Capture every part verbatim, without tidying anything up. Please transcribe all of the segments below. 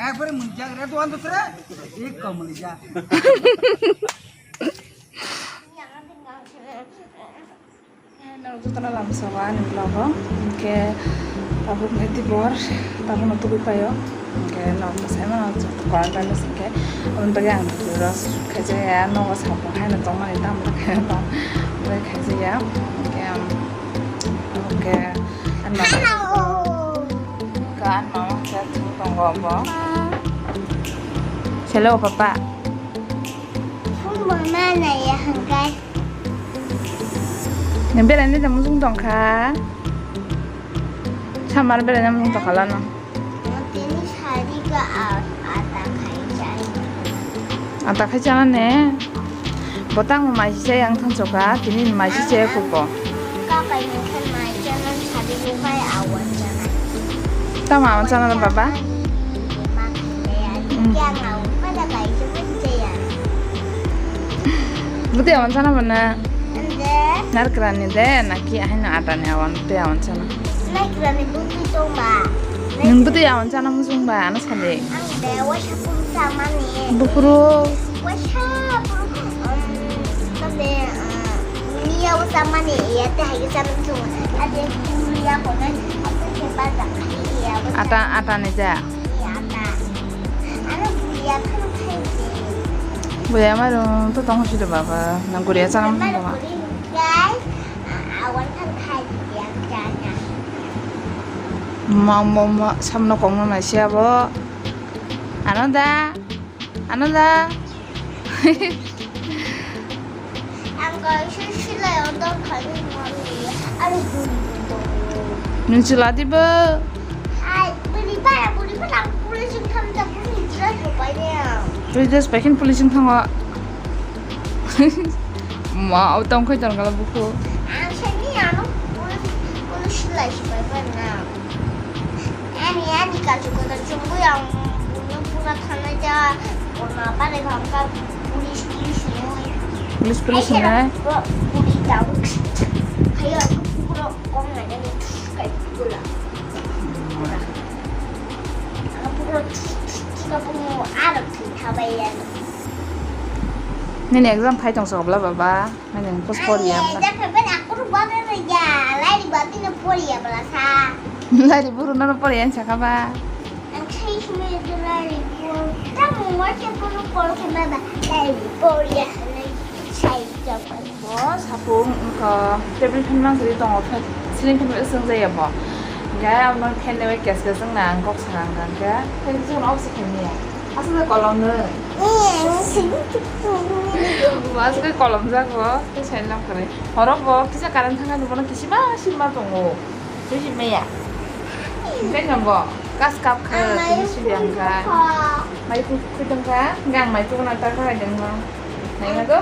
Ekbare munjak re, dogan dusra, ek kam munjak. Norok jotono lamsogo ani vlogo, hinkhe tabuk hinkhe tibor, tabukno tubui paio, hinkhe norokno saimano joto kwrwng khaino hinkhe aboni bagwi ang video rok khaijaya, nogo sabuk haino tongmani tamo khe tong, tei khaijaya, hinkhe, hinkhe ani mama, ani mama khe tongo obo. Hello, papa. Phone bo ma naiya hwnkhe. Nwng belaini da mujung tongkha. Samar belaini mujung tongkha lano. Tini sari ga a-, ata khai chai. Ata khai chana ne. Botang mai se yang thon choka, tini mai se kupo. Kakai ni khan mai chana sari bukai awan chana. Tama awan chana baba? Bwtwi awan sana mana? Narwkra ni de, naki ahai no ata ni awan, bwtwi awan sana. Narwkra ni bwtwi tong ba? Nwng bwtwi awan sana muchung ba, ano sadi. Ang de waisa puru samani. Bukuru. Waisa puru, um, tade, uh, niya waisa mani, iya te hai sana muchung. Ade puru ya kona, ade ke ba da, iya waisa. Ata, ata ni ja. Buya mairum to tong sidi baba, nang guriya chana muchung tongma. Ma, ma, ma, samno kongma mai siya bo. Ano da, ano da. Ang kaisa silai o dor kha ni mami. Ani buri bo. Nwng chwla di bo. Ai, buri ba, buri ba, ang pura sing tham ta, buri dress bo pai ni ang. Buri dress pai khin pura sing thango. Ma, o tong khai tong kala buku. Ang sani ano pura, pura silai si pai ba na. Ani, ani kachu kotor chumui ang buno pura thanai ja, ona pare kham ka police, police ni oi. Police, police ni oi. Pura puri tau. Hayo, pura kong na jani kai pura. Pura. Pura ka pura arok thabai ya. Nini exam phai tong sa bla baba. Mane post poriya. Ani, ja phai bani akur bana ya. Lari bati no poriya bala sa. Lari buru no poriya saka ba. Ang khai sumai do lari buru. Tamo mo che buru por ke baba. Lari poriya. Sai ja. Bo sapung wngkha table fan mang sari tongo, fan, ceiling fan bai swng jaya bo. Ga amon fan ni bai kes kes wngna ang kok sakang kang khe. Fan swng off se khaini ya. Aswk kolom no. Aswk kolom jago, tei sai nok kwrwi. Horo bo kisa current thangkha, bono kisima sima tongo. Tei si maya. Tei no bo kas kap kha, tei si yang kha. Mai khu khu tong kha, gang mai khu na ta kha deng no. Nai na do.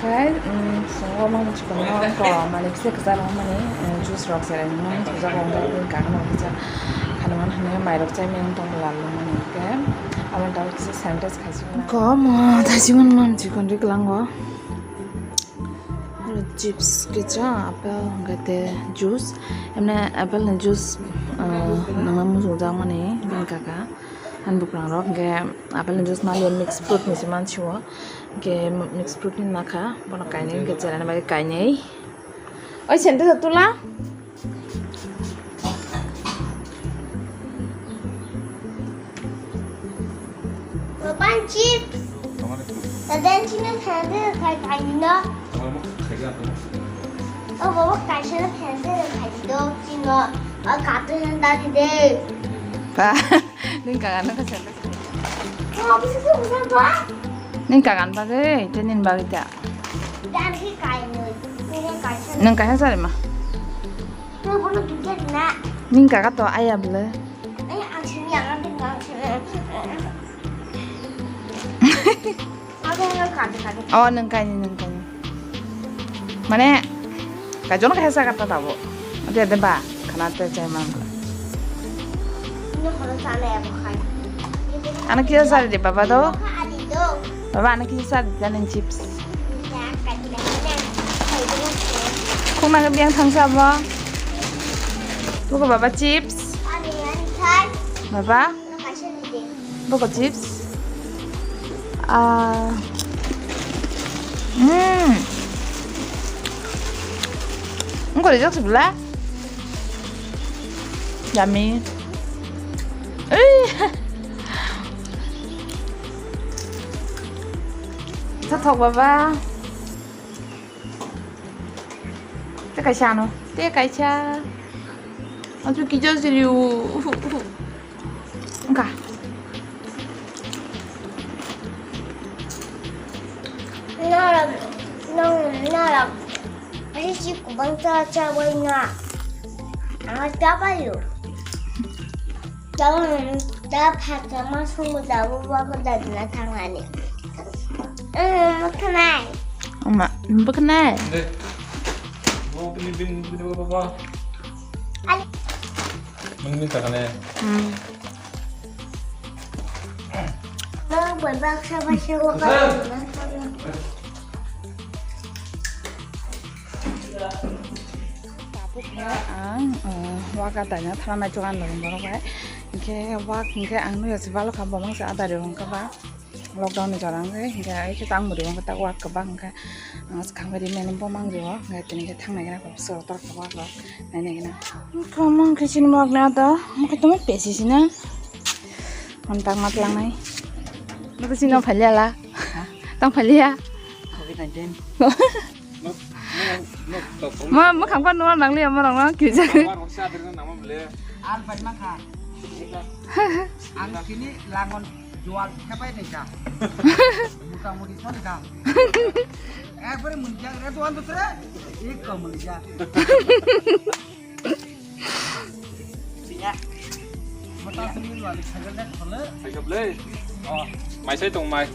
Khe, um, songo mani chikon no ko mani kisa kisa no mani, um, juice rok serai no mani tuja ko ngai pin kang no kisa khana man hane mai rok chai mani tong la lo mani khe amo ta kisa sanitize khai si ko mo ta si man man chikon ri klang go chips kisa apple hingke te juice emne apple ni juice, uh, nang muchung jak mani bini kaka. Ani bwkrangrok hwnkhe apple ni juice maliya, mix fruit ni se mansiwo, hwnkhe mix fruit ni nakha, bono kainwi hwnkhe cherani bagwi kainwi. Oi, sente da tula. Papan chips. Dadan chini sente khai kainwi no. Oh, baba, kaisa sente khai do chino. Oh, kato sente de. Pa. Nini kagan no kaisa. Nini kagan bagwi, tei nini bagwi ta. Nwng kaisa sari ma. Nini kaga to aya bwle. Oh, nwng kaini, nwng kaini. Mane, kaijono kaisa kata tabo. Ade, ade ba, khana te chai man bla. Ano kisa sari de baba do? Baba, ano kisa sari de, nini chips. Kung nang biang thangsa bo. Buko baba chips. Ani, ani khai. Baba. Ano kaisa ni de. Buko chips. Ah. Hmm. Engko rijak sibla. Yummy. Ei. Sathok baba. Tei kaisa ano, tei kaisa. Achu kija siriu. Engka. Norok, nong, norok. Ani si kubang cha cha bai na. Ang cha bai yo. Daun, da phatsa ma sungguh dabu babu dadina thangani. Eh, mukhanai. Oma, mukhanai. Deh. Bo bini bini bini bini bini. Ai. Mungkin tak kena. Hmm. Lo, buat baksa baksa lo kan. Tabuk khe ang, eh, waka taina thana naichuk ang lorong borok bai. Hinkhe wak hinkhe ang nuya se balo kha bomang se adari rong kha ba. Lockdown ni jora hinkhe, hinkhe ai khe tang muri hinkhe tak wak kwbang hinkhe ang se khang bai rimani bomang rio hinkhe tini khe thang nai gana kok soro tor kha wak rok nai nai gana. Khamang khe chini wak na da mokhe tongma pesi sina. Ang tang ma tlang nai. Nokhe sini tong phalia la. Tong phalia. Covid nineteen. Ma, ma khang pa nuwa nang liya ma rang na kisa. Al bai ma kha. Ang kini langon jual khe pai nai kha. Muta muti soni kha. Ekbare munjak re tuan tu tre. Ik ka munjak. Maisai tong mai.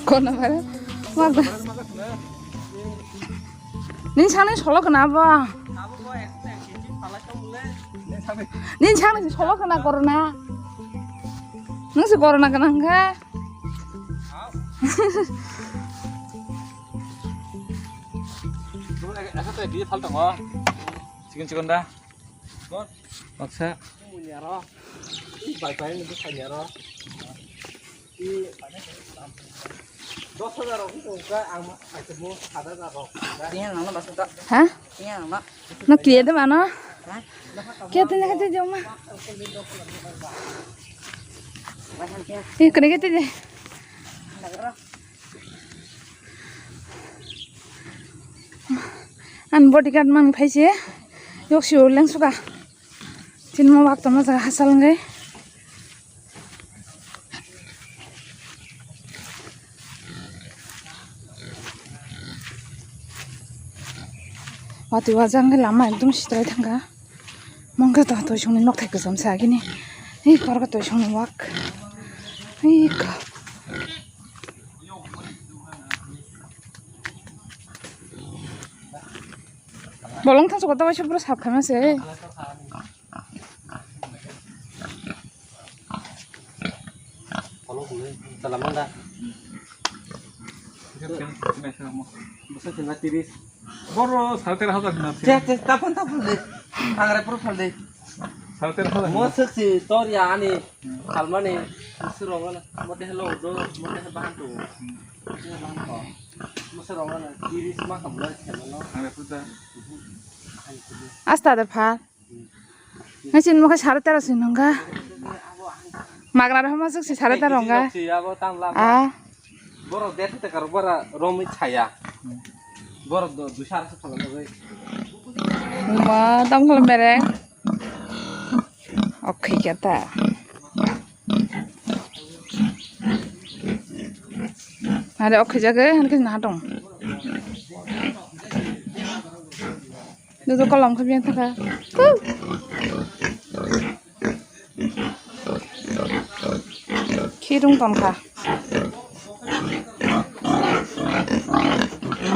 Kona bara? Nini sanai solo kena apa? Nini sanai solo kena corona. Nung si corona kena hingke? Chicken chicken da. Baksa. Dos hajar rok wngkha, ang kaitorbo saat hajar rok. Tingya nangno basuk da. Ha? Tingya nangno. No kiye de mano? Ha? Kiye tanya kata joma. Bahan kiye. Ih, kene kata je. Nagro. An bodyguard man phaise. Yok si uleng suka. Tin mo wak tama jaga hasal ngai. Watwi wajak hwnkhe lama ekdom sitrai thangkha. Mongkhe to toisongni nokthai kwcham se agini. Ei korokhe toisongni wak. Ei ka. Bolong thangsa kota waisa pura sap khaima se. Boro sare tero hajar hwnna. Che, che, tapon, tapon de. Thangre puro phal de. Sare tero hajar hwnna. Mo sik si tor ya ani phalmani sirong ana. Mo de hello do, mo de bahan tu. Mo sirong ana tiris ma kam lo se mo. Thangre puro. Asta de phal. Ngai sin mokhe sare tero sin nongkha. Magra rw hama suk si sare tero nongkha. Ah. Borok de thete kar bara romwi chaya. Borok do dusar se phala nogwi. Ma tong kholo mere. Okhai kata. Are okhai jage han kis na tong. Dudu kolom khe biyang thangkha. Khirung tongkha.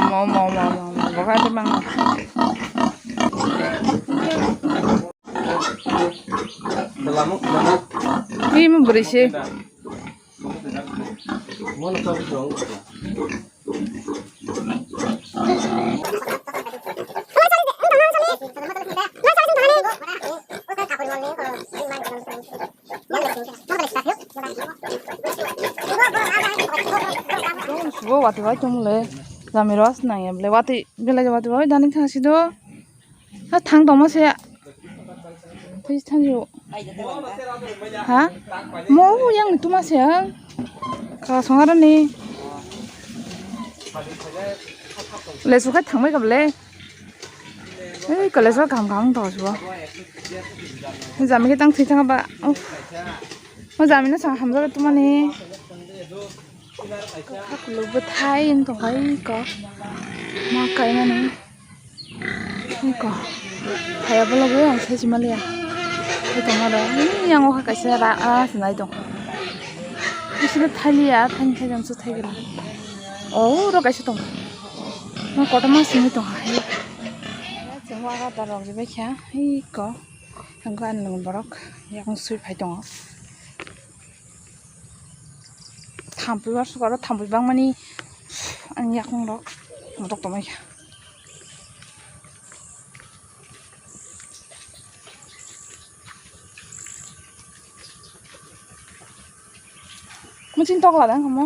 Mo, mo, mo, mo, mo, bo kha de mang. Imo bwrwi se. Subo watwi bai tongmole. Jami rok nang ya bole watwi belai watwi bai dani thang si do. Ha thang tongma se. Twi thanju. Ha? Mo yang tuma se ang. Ka songarani. Lesu khai thangbai ka bole. Ei college o kaham kaham tong subo. Jami khe tang thwi thang ba. Uff. Mo jami no sang hamjak tumani. Khakulu bwthai wng tong kha iko. Ma kaimani. Iko. Thaya bologwi ang sai si maliya. Iko maro. Yang o kha kaisa ra a sinai tong. Bisino thaliya thani thani su thai gela. O ro kaisa tong. Ma kotorma simi tong hai. Chwng waga da rok ribai kha. Iko. Ang khe ani borok yakung sui phai tongo. Thampui uarsuk oro thampui bangmani ani yakung rok motok tongmai kha. Muching tokla dang kamo.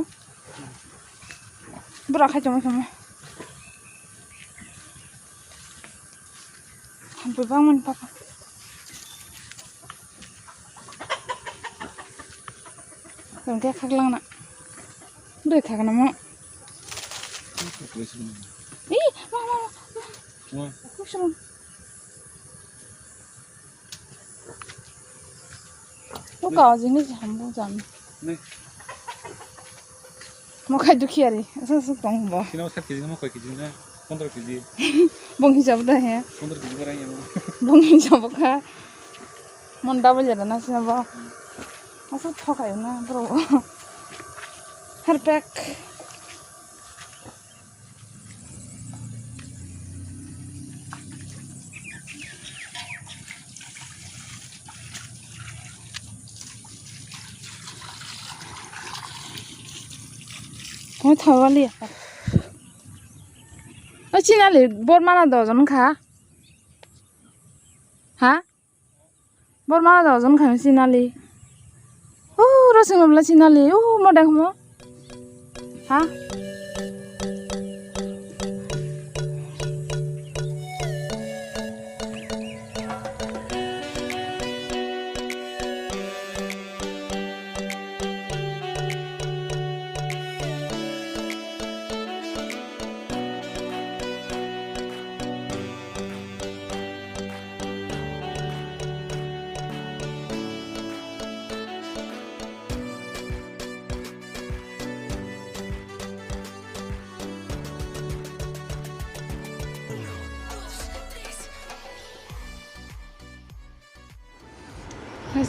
Bura khai tongmai kamo. Thampui bangmani papa. Hwnkhe khaklangna. Bwrwi khaknamo. Ih, ma, ma, ma, ma. Wa. Kusurung. Buka o jini hambu jam. Ne. Mo khai dukhiya ri. Asa asa tong bo. Sino sat kg mo koi kg na? Pondro kg. Bong hisab da he. Pondro kg bara ya. Bong hisab kha. Mon double jada na sina bo. Asa thokai na bro. Harpek. Kung thawali. O chinali bor mana dojon kha. Ha? Bor ma dojon khai sinali. Uh, rosing mabla sinali. Uh, modeng mo. Ha?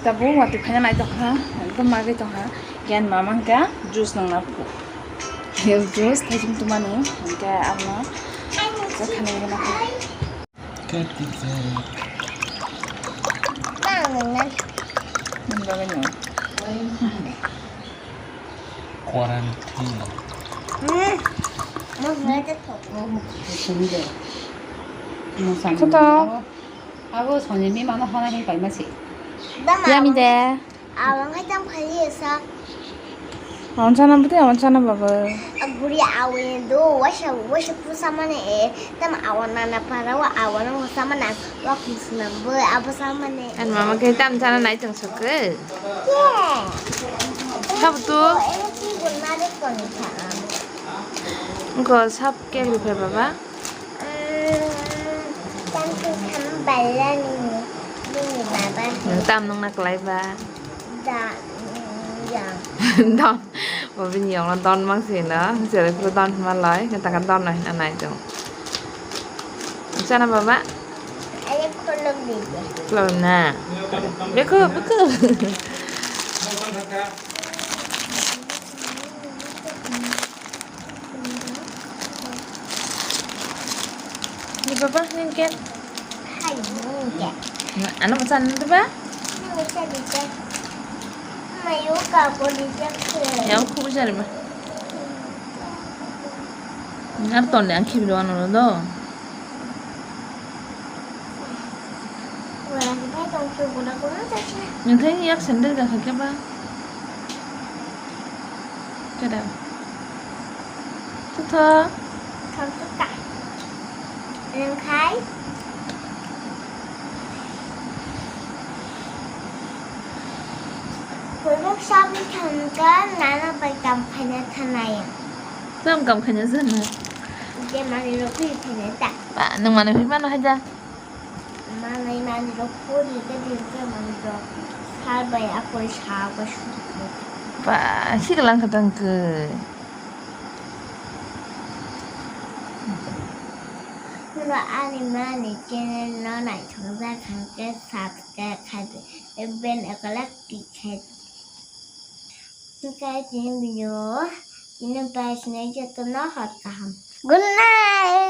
Tabuk watwi phaina nai tongkha, ekdom magwi tongkha. Yan mama hwnkhe juice nangna phu. Juice thaising tumani hwnkhe ano jakhani gana kha. Nang nang nang. Nang bagwi no. Quarantine. Hmm. Mo hwnkhe thok. Mo hwnkhe thok. Mo sani. Abo soni mi mano hana hin paima si. Yami de. Awang ai tam khali sa. Awan sana bute awan sana baba. Aguri awe do wasa wasa pusa mane e tam awan nana para wa awan wasa mana wa kusna bo abo sa mane. An mama ke tam sana nai tong sok ke. Yeah. Sab tu. Ene ti gun mare koni tha. Ko sab ke rupe baba. Tam tu tam bala ni, ni baba. Tam nung na kelai ba. Da, ya. Don. Bo bini yong don mang si no. Jere pura don ma lai. Kata kan don nai na nai tu. Sana baba. Ayo kolom di. Kolom na. Beku, beku. Ni baba, ni ken? Hai, ni ken. Ano macam tu ba? Yang khubui jani ma. Ar ton de ang khibi do ano do. Nang thai yak sendel ga kha khe ba. Kada. Tutho. Thangsuka. Nang khai. Puruk sabi thangka nana bai kam khaina thanai. Tam kam khaina sana. Je mani rok phi khaina ta. Ba, nang mani phi mano haja. Manai manwi rok pori khe din khe manwi rok sal bai akoi sa bai suk. Ba, siklang kha tang khe. Nuna ani mani channel no naithok jak kha khe subscribe khai di. Bell icon click khai di. Hingke tini video, tini bai sinai jotono hor kaham. Good night.